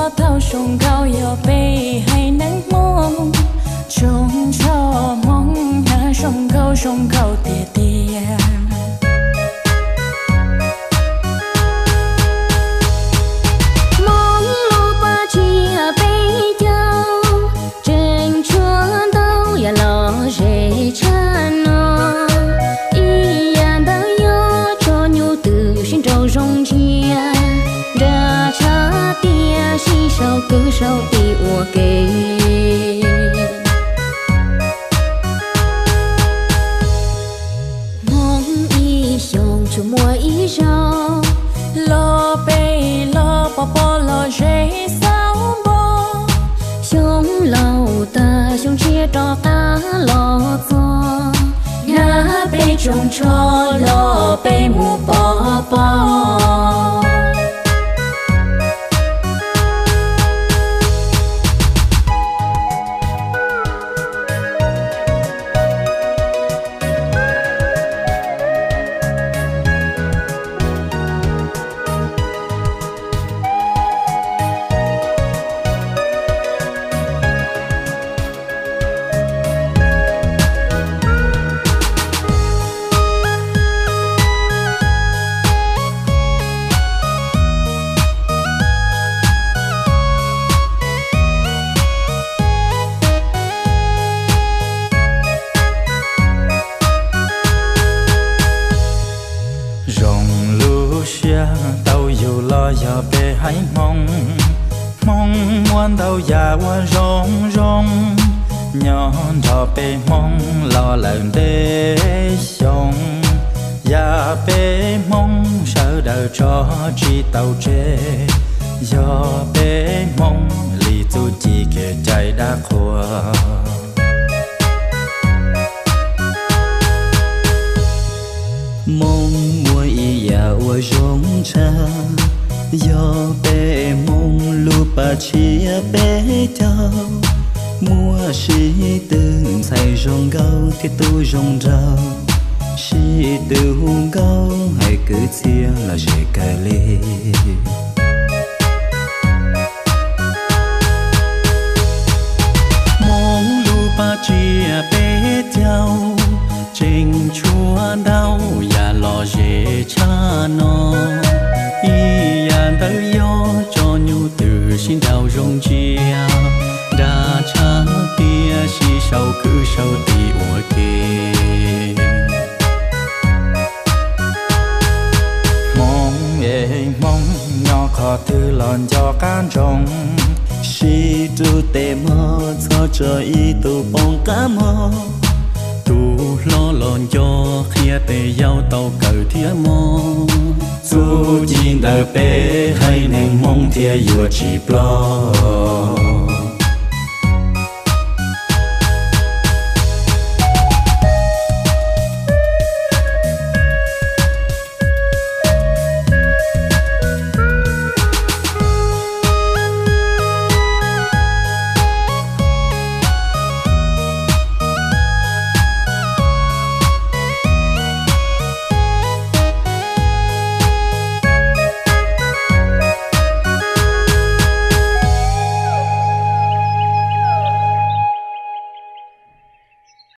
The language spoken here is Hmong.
Thaum zoo nkauj yog peb haiv neeg Hmoob, tsoom tsho Hmoob na zoo nkauj zoo nkauj tiag tiag. Hmoob lub paj tsiab peb caug, tseem tshuav ntau yam lom zem tshaj no. Ib yam ntawd yog tso nyuj twm sib nraus zoo ntsia, nra tshaj tias sib sau kwv sau tij ua ke. Hmoob ib xyoos tsuas muaj ib zaug, los pem los pos pos los zem xauv npo. Xyoo laus tag xyoo tshiab rov qab los txog, hnab peb tsoom tsho los peb mus pov pob. Zoo lub siab tau yug los yog peb haiv Hmoob. Hmoob muaj ntau yam uas zoo zoo, nyob nrog peb Hmoob los lawm ntev xyoo. Yam peb Hmoob sawv daws tso tsis tau tseg, yog peb Hmoob li txuj ci kev cai dab qhuas. Hmoob muaj ib yam uas zoo tshaj, yog peb Hmoob lub paj tsiab peb caug, muaj sib tw ntxhais zoo nkauj thiab tub zoo nraug, sib tw hu nkauj hais kwv txhiaj los zem kawg li. Hmoob lub paj tsiab peb caug, tseem tshuav ntau yam lom zem tshaj no. Ib yam ntawd yog tso nyuj twm sib nraus zoo ntsia, nra tshaj tias sib sau kwv sau tij ua ke. Hmoob es Hmoob nyob qhov twg los nco qab ntsoov, sib rub tes mog txhob tso ib tug poob qab mog. Tus hlob los nco qhia tes yau tau kawm thiab mog, txuj ci ntawm peb haiv neeg Hmoob thiaj yuav tsis ploj.